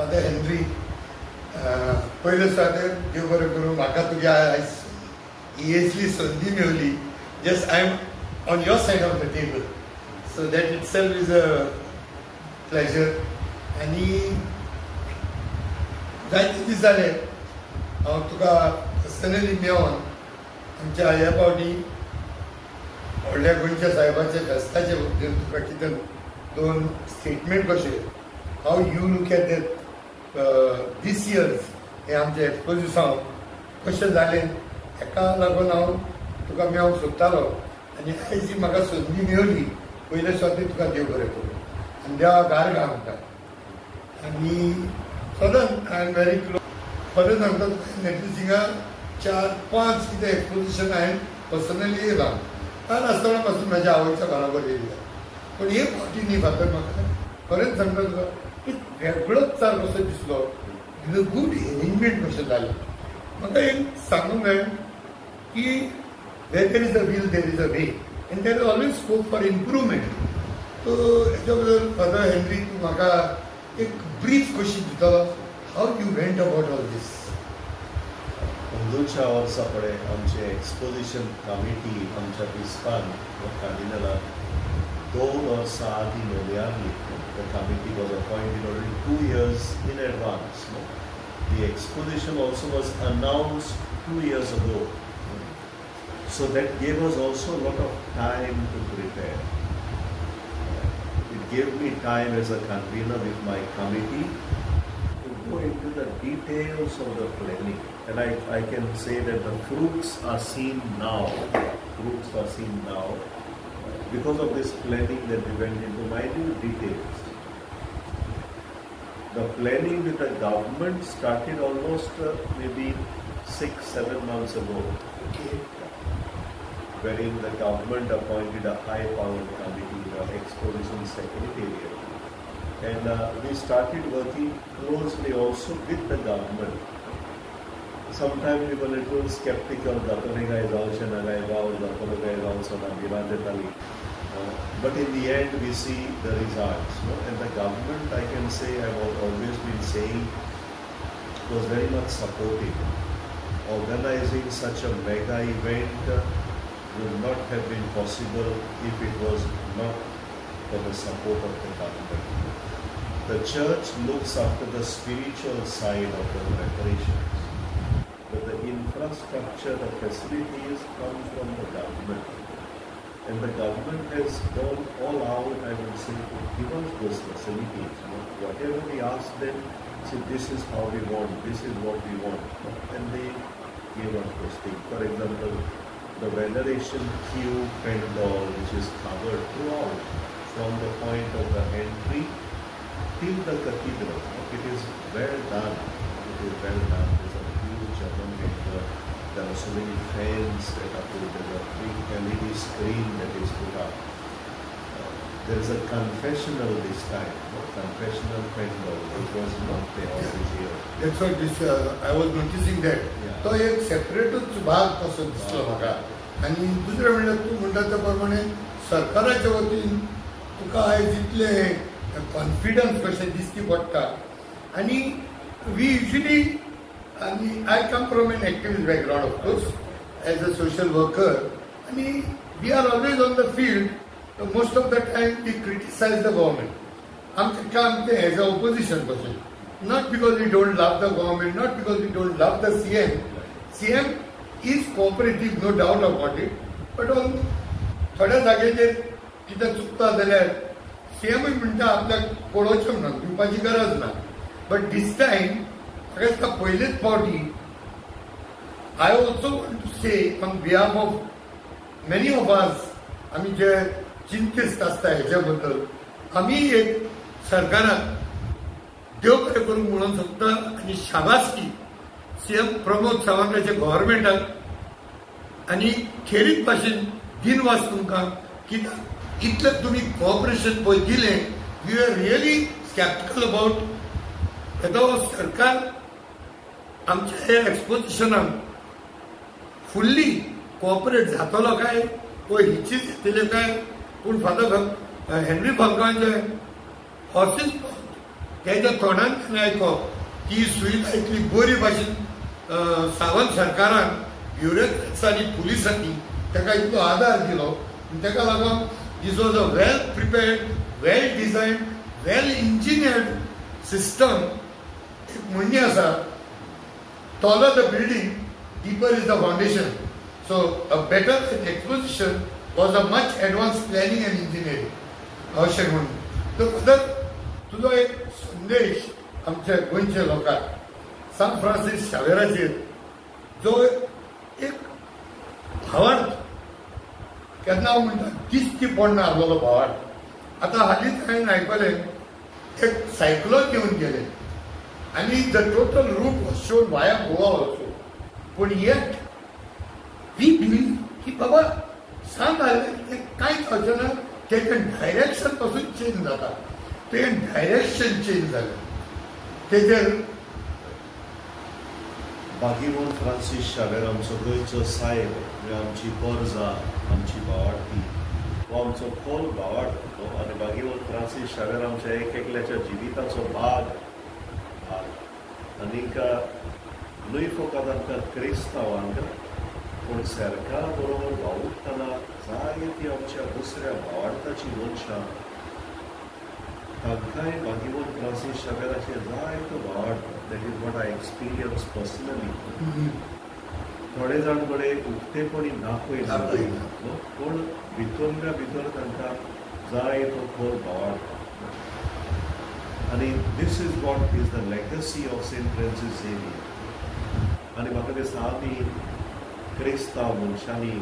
Father Henry, पयले सुवातेर देव बरें करूं, म्हाका तुज्या आयज ही असली संदी मेवली. Just I am on your side of the table, so that itself is a pleasure. आनी जायते दीस जाले हांव तुका पर्सनली मेळोन आमच्या ह्या फावटी व्हडल्या गोंयच्या साहेबाच्या फेस्ताचे बद्दल तुका कितें दोन स्टेटमेंट कशें, how you look at that this year's हें आमचें एक्सपोजिसांव कशें जालें, हेका लागून हांव तुका मेळोंक सोदतालो आनी आयज ही म्हाका संदी मेवली. पयले सुवातेर तुका देव बरें करूं आनी देवाक आर्गां आमकां. आनी सदांच I am very close. खरें सांगता तुका, एटलीस्ट हिंगा 4-5 कितें एक्सपोजिशन हांवें पर्सनली येयलां. ल्हान आसतना पासून म्हज्या आवयच्या बराबर येयल्लें, पूण हे फावटी न्ही फादर, म्हाका खरेंच सांगता तुका एक वेगळोच चार कसो दिसलो, गुड एरेंजमेंट कशें जालें. म्हाका एक सांगूंक जाय की where there is a will there is a way and there is always scope for improvement. So हेच्या बद्दल फादर हेनरी तूं म्हाका एक ब्रीफ कशी दितलो, how you went about all this. अंदूच्या वर्सा पळय आमचे एक्सपोजिशन कमिटी आमच्या बिस्पान कार्दिनलान 2 वर्सां आदीं नोंदयाली. The committee was appointed already 2 years in advance. No? The exposition also was announced 2 years ago. So that gave us also a lot of time to prepare. It gave me time as a convener with my committee to go into the details of the planning. And I can say that the fruits are seen now. Fruits are seen now because of this planning that we went into minute details. The planning with the government started almost maybe 6-7 months ago. Okay. Wherein the government appointed a high-powered committee, the Exposition Secretariat. And we started working closely also with the government. Sometimes we were a little skeptical, but in the end we see the results. No? And the government, I can say, I've always been saying, was very much supportive. Organizing such a mega event would not have been possible if it was not for the support of the government. The church looks after the spiritual side of the preparations, but the infrastructure, the facilities come from the government. And the government has gone all out, I would say, to give us those facilities. You know, whatever we ask them, see, this is how we want, this is what we want. And they gave us those things. For example, the veneration queue pendol, which is covered throughout, from the point of the entry till the cathedral. It is well done. It is well done. There's a huge generator. There are so many fans that are put. There's a big LED screen that is put up. There is a confessional this time, no? Confessional pendol, which was not there all these years. That's what this, I was noticing that. Yeah. तो एक सेपरेटूच भाग कसो दिसलो म्हाका. आनी दुसरें म्हणल्यार तूं म्हणटा त्या प्रमाणे सरकाराच्या वतीन तुका आयज इतलें कॉन्फिडन्स कशें दिसती पडटा. आनी we usually, आनी I come from an activist background of course as a social worker, आनी we are always on the field. Most of the time we criticise the government. आमचें काम तें एज अ ओपोजिशन कशें, not because we don't love the government, not because we don't love the CM. CM is cooperative, no doubt about it, but on थोड्या जाग्याचेर कितें चुकता जाल्यार सीएमूय म्हणटा आपल्याक पळोवचें म्हणून दिवपाची गरज ना. बट these time म्हाका दिसता पयलेच फावटी I also want to say on behalf of many of us, आमी जे चिंतेस्त आसता हेच्या बद्दल, आमी एक सरकाराक देव बरें करूंक म्हणूंक सोदता आनी शाबासकी सीएम प्रमोद सावंताच्या गव्हर्मेंटाक आनी खेरीत भाशेन दिनवास तुमकां कित्याक इतलें तुमी कॉपरेशन पळय दिलें. We are really sceptical about येदो सरकार आमच्या हे एक्सपोजिशनाक फुल्ली कॉपरेट जातलो काय वो हिचीच येतले काय. पूण फादर हेनरी फाल्कांचे हॉर्सीस तेच्या तोंडांतल्यान आयकप की सुविधा इतली बरी भाशेन सावंत सरकारान ब्युरोक्रेट्स आनी पुलिसांनी ताका इतलो आदार दिलो आनी ताका लागून this was a well prepared, well designed, well engineered system. एक म्हणणी आसा, taller the building, deeper is the foundation. So a better exposition was a much advanced planning and engineering. अशें म्हणून तर फादर तुजो एक संदेश आमच्या गोंयच्या लोकांक सांत फ्रांसीस शावेराचेर जो एक भावार्थ केन्ना हांव म्हणटा दिश्टी पडना आसलेलो भावार्थ. आतां हालींच हांवें आयकलें एक सायक्लोन येवन गेलें आनी the total route was shown via Goa also, पूण येट we believe की बाबा सांत आसलें तें कांय जावचें ना, तेजें डायरेक्शन पासून चेंज जाता, तें डायरेक्शन चेंज जालें तेजेर. बागीमोन फ्रांसीस शावेर आमचो गोंयचो सायब, म्हणजे आमची परजा, आमची भावार्थी, हो आमचो खोल भावार्थ. आनी बागीमोन फ्रांसीस शावेर आमच्या एक एकल्याच्या जिविताचो भाग. आनीक न्हय फकत आमकां क्रिस्तांवांक पूण सरकार बरोबर वावुरतना जायती आमच्या दुसऱ्या भावार्थाची मनशां तांकांय बागीमोन फ्रांसीस शावेराचेर जायतो भावार्थ. That is what I experience personally. थोडे जाण कडेन उक्तेपणी दाखयना पूण भितरल्या भितर तांकां जायतो खोल भावार्थ. आनी this is what is the legacy of Saint Francis Xavier. आनी म्हाका दिसता आमी क्रिस्तांव मनशांनी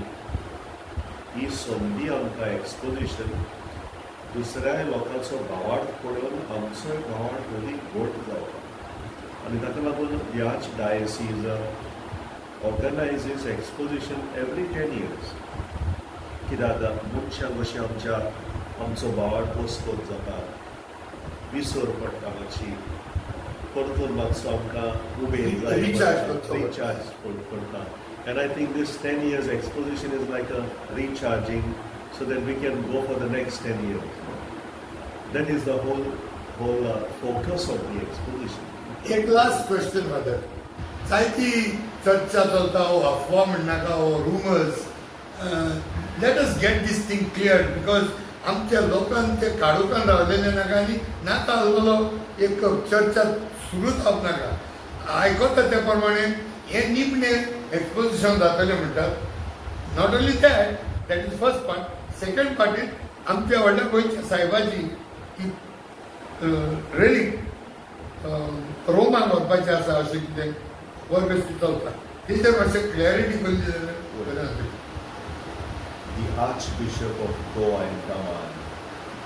ही संदी आमकां एक्सपोजिशन दुसऱ्याय लोकांचो भावार्थ पळोवन आमचोय भावार्थ अदीक घट जावपा. आनी ताका लागून the archdiocese organizes exposition every 10 years. कित्याक आतां मनशां कशी आमच्या आमचो भावार्थ वस्कोत जाता, विसर पडटा मातशी, परतून मातसो आमकां उमेद जाय, रिचार्ज करता. And I think this 10 years exposition is like a recharging so that we can go for the next 10 years. That is the whole focus of the exposition. एक लास्ट क्वेश्चन फादर, जायती चर्चा चलता हो अफवा म्हणनाका हो rumours, let us get this thing clear because आमच्या लोकांक ते काडूकान रावलेले नाका आनी नाका आसलेलो एक चर्चा सुरू जावप नाका. आयकता ते प्रमाणे हे निमणे एक्सपोजिशन जातलें म्हणटात. Not only that, that is first part. Second part is आमच्या व्हडल्या गोंयच्या सायबाची ती रेलीक रोमान व्हरपाचें आसा अशें कितें वर्ग चलता, तेजेर मातशें क्लॅरिटी करून जाल्यार बरें जातलें. The Archbishop of Goa and Daman,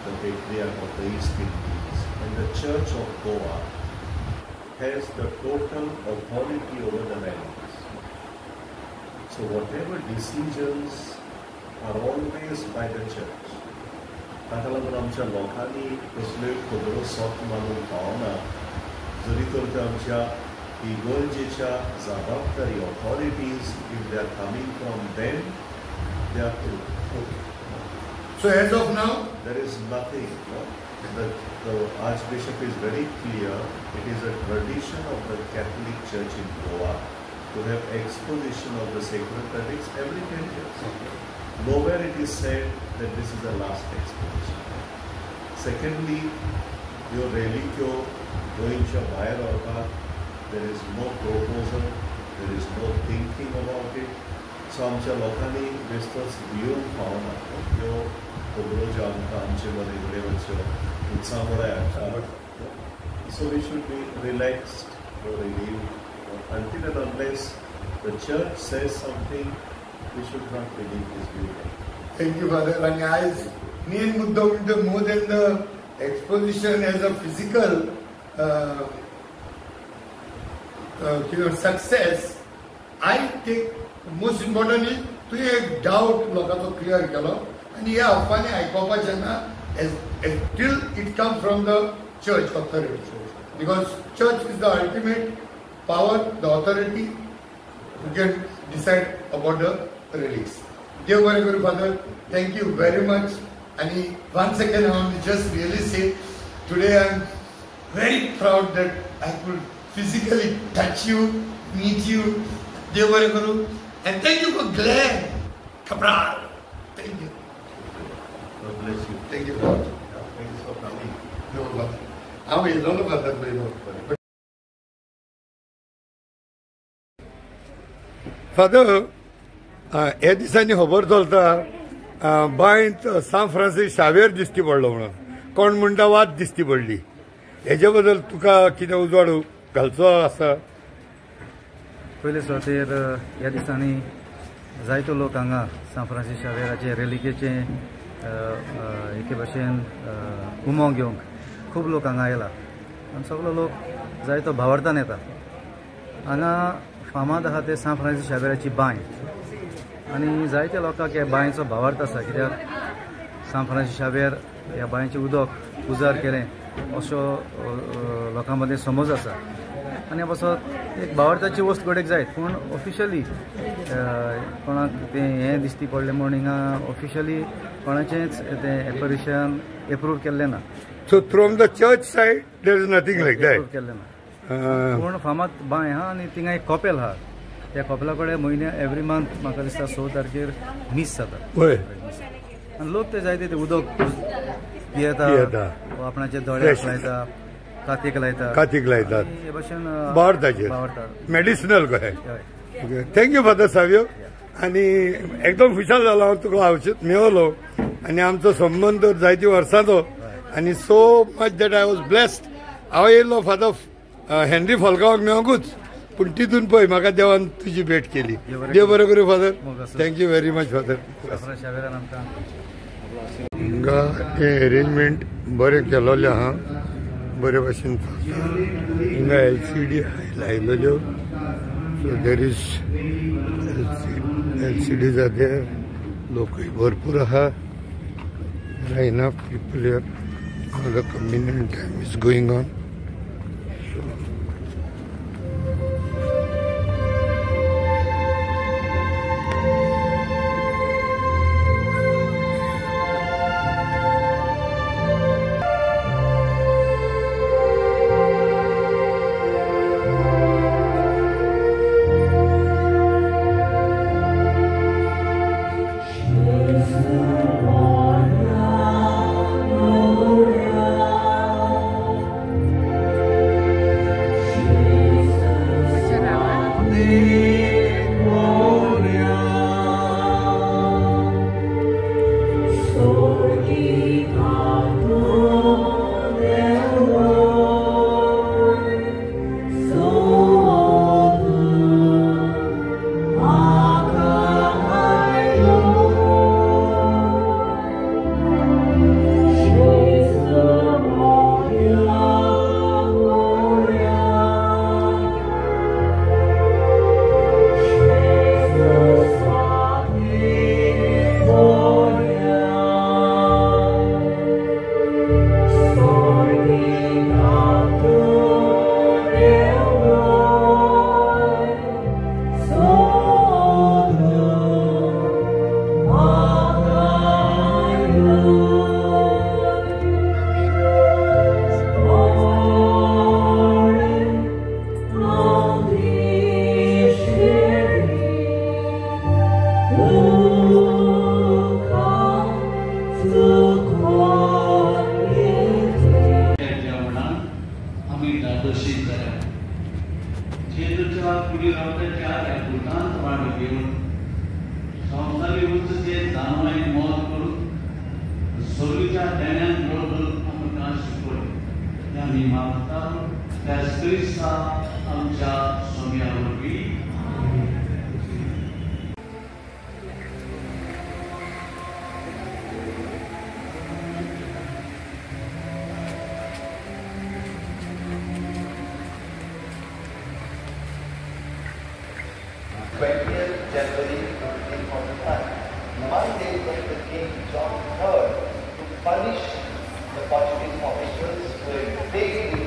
the Patriarch of the East Indies, and the Church of Goa has the total authority over the relics. So whatever decisions are always by the church. ताका लागून आमच्या लोकांनी कसल्योय खबरो सत मानूंक फावना, जरी तर त्यो आमच्या इगर्जेच्या जबाबदारी authorities, if they are coming from them, they are true. Okay. So as of now, there is nothing. No? The Archbishop is very clear. It is a tradition of the Catholic Church in Goa to have exposition of the sacred relics every 10 years. Okay. Nowhere it is said that this is the last exposition. Secondly, your reliquio गोंयच्या भायर व्हरपाक there is no proposal, there is no thinking about it. So आमच्या लोकांनी बेश्टोच भिवूंक फावना. ह्यो खबरो ज्यो आमकां आमचे मदीं घडये मातश्यो उत्सामोडाय हाडटा. So we should be relaxed or relieved until and unless the church says something, we should not believe this building. Thank you, Father. आनी आयज मेन मुद्दो म्हणजे more than the exposition as a physical success, I take most important is तुवें एक डावट लोकांचो clear केलो आनी ह्या अफवांनी आयकोपाचें ना as till it comes from the church authority, because church is the ultimate power, the authority who can decide about the relics. देव बरें करूं father, thank you very much. आनी once again I want just really say today I am very proud that I could physically touch you, meet you. देव बरें करूं and thank you for Glenn Cabral. Thank you. God bless you. Thank you. Thanks for coming. हांव येयलो father पयलो. Father, हे दिसांनी खबर चलता बांयत सांत फ्रांसीस शावेर दिश्टी पडलो म्हणून, कोण म्हणटा वाद दिश्टी पडली, हेजे बद्दल तुका कितें उजवाड घालचो आसा? पयले सुवातेर ह्या दिसांनी जायतो लोक हांगा सांत फ्रांसीस शावेराचे रेलिकेचे एके भशेन उमो घेवंक खूब लोक हांगा आयला आनी सगलो लोक जायतो भावार्थान येता. हांगा फामाद आसा ते सांत फ्रांसीस शावेराची बांय आनी जायत्या लोकांक ह्या बांयचो भावार्थ आसा, कित्याक सांत फ्रांसीस शावेर ह्या बांयचें उदक उजार केलें असो लोकां मदीं समज आसा आनी ह्या पासत एक भावार्थाची वस्त घडयेक जायत, पूण ऑफिशियली कोणाक तें हें दिश्टी पडलें म्हूण हिंगा ऑफिशियली कोणाचेंच तें एपरिशन एप्रूव केल्लें ना. So from the church side there is nothing like that. Approve केल्लें ना, पूण फामाद बांय आहा आनी थिंगा एक कॉपेल आहा, त्या कॉपेला कडेन म्हयन्या एवरी मंथ म्हाका दिसता 6 तारखेर मीस जाता आनी लोक ते जायते ते उदक पियेता, आपणाचे दोळ्याक लायता, कातीक लायता, कातीक लायतात, हे भशेन भावार्थाचेर मेडिसिनल कशें. Thank you father Savio. आनी एकदम खुशाल जालो हांव तुका हांव मेवलो आनी आमचो संबंद जायती वर्सांचो आनी so much that I was blessed. हांव येयलो फादर हेनरी फॉल्गांवाक मेवंकूच, पूण तितून पळय म्हाका देवान तुजी भेट केली. देव बरें करूं father. Thank you very much father. हांगा हें एरेंजमेंट बरें केलोलें आहा, बरे भाशेन चलता. हिंगा LCD लायलेल्यो, so there is LCDs are there. लोकूय भरपूर आहा. There are enough people here. Now the communion time is going on. So January 1545. Monday led the King John III to punish the Portuguese officials who had vaguely